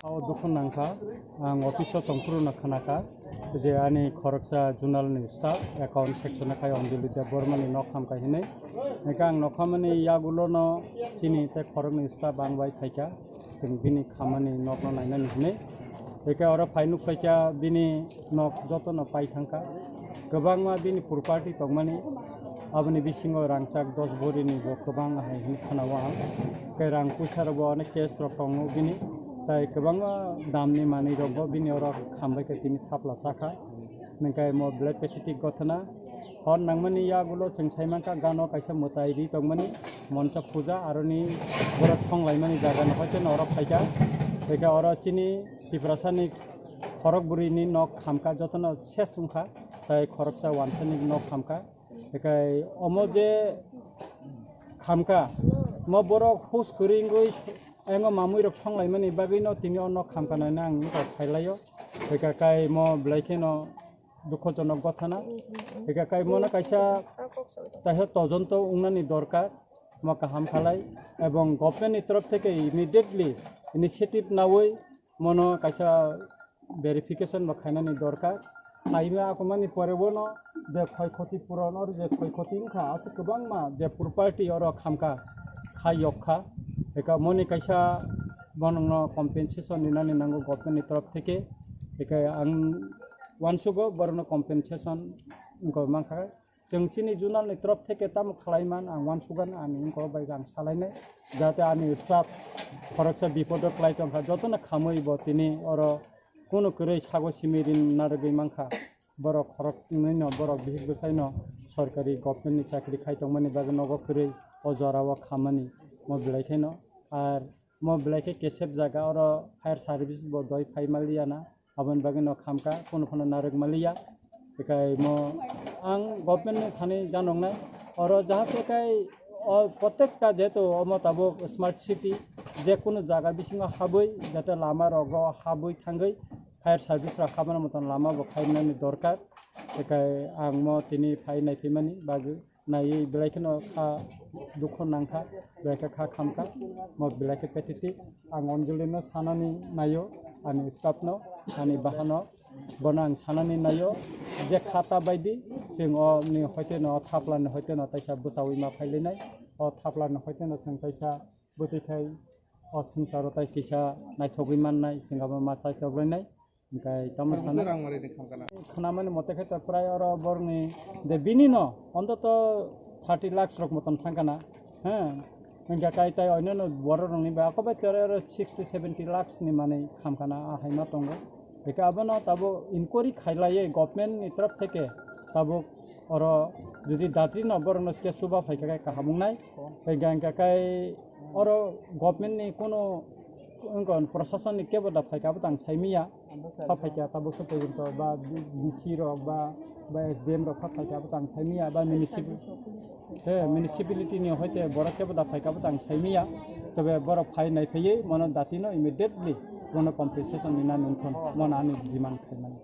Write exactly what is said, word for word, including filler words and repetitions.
O dukhu nangkha, ang office o tongphuru no khnakha je ani khoroksa zonal ni staff account section o khai Anjali Debbarma ni nok hamkha hinwi. Hingkhe ang nokhamani yagulo no chini tei khoroknwi staff ang bai phaikha, chwng bini khamani nokno nainani hinwi. Hingkhe oro phai nukphaikha bini nok jotono pai thangkha. Kwbangma bini property tongmani, aboni bisingo rangchak dos bori ni bo kwbang hai hinwi khnao ang. Tei rang puisa rok bo onek cash rok tongo bini. Tai kwbangma damni manwi rok bo bini oro khambai khe tini thapla chakha. Hingkhe mo belai pathetic gothana. Hor nangmani yagulo chwng saimankha gano kaisa mwtai ri tongmani moncha puja aroni borok songlaimani jaga no hoite no oro phaikha. Hingkhe oro chini Tiprasani khorok bwrwini nok khamkha jotono ses wngkha. Tai khoroksa wansani nok khamkha. Ekai omo je khamkha, mo borok hus kwrwi wngwi engo mamwi rok songlaimani bagwi no tini o nok khamkha nai ang wngkha khailaio. Eka kai mo belai kheno dukhojonok gothana. Eka kai mono kaisa, kaisa tojonto wngnani dorkar, mo kaham khalai, ebong government ni torof theke immediately initiative nawi mono kaisa verification bo khainani dorkar. Khaima akomani pore bono je khoi khoti puron or je khoi khoti wngkha, aswk kwbangma je property oro khamkha, kha yok kha. Eka moni kaisa bonono compensation rinani nango government ni torof theke. Eka ang uansugo borokno compensation wngkha mankha. Chwng chini zonal ni torof theke tamo khlai man ang uansugan ani wngkha bai ang salainai, jate ani staff khoroksa bipodo klai tongkha, jotono khamwi bo tini oro kunu kwrwi sago simi rin narwgwi mankha. Borok khoroknwino borok bihik bwsaino sorkari government ni chakri khai tongmani bagwi nogo kwrwi o jorao khamani mo belai kheno. Ar mo belai khe kesep jaga oro fire service bo doi phai maliya na. Aboni bagwi no khamkha, kunu phano narwk maliya. Ekai mo ang government ni thani janoknai, oro jahate kai o protekta jehetu omo tabuk smart city, je kunu jaga bisingo habwi jate lama rogo habwi thangwi fire service rok habna motom lama bo khainani dorkar. Ekai ang mo tini phai naiphimani bagwi. Naiwi belai kheno kha dukhu nangkha, belai khe kha khamkha, mo belai khe pathetic. Ang Anjali no sanani naio, ani staff no, ani baha no, bono ang sanani naio, je kha ta baidi, chwng o ni hoite no, thapla ni hoite no, taisa bwchawi ma phailinai, o thapla ni hoite no chwng taisa bwtwi khai o swngcharo tai kisa naithogwi mannai, chwng abo ma chaithoglainai. Hingkai tamo sana. Rang mari ni khamkha na. Khnamani mote khe to prai oro borokni je bini no ontoto thirty lakhs rok motom thangkha na. He. Hingkha kai tai oinano borok rokni ba ako bai tere oro sixty seventy lakhs ni manwi khamkha na a hai ma tongo. Hingkha abono tabuk inquiry khailaiwi government ni torof theke tabuk oro jodi datri no borok no khe chuba phaikha khe kaham wngnai. Hingkha hingkha kai oro government ni kono wngkha, proshasonni kebo da phaikha, abo tang saimiya. Kha phaikha, tabuk se porjonto ba D C rok ba, ba S D M rok kha phaikha, abo tang saimiya, ba municipal-, he, municipality ni hoite borok kebo da phaikha, abo tang saimiya. Tobe borok phai nai phaiwi mono dati no immediately mono compensation ni na nungthon, mono ani demand khaimani.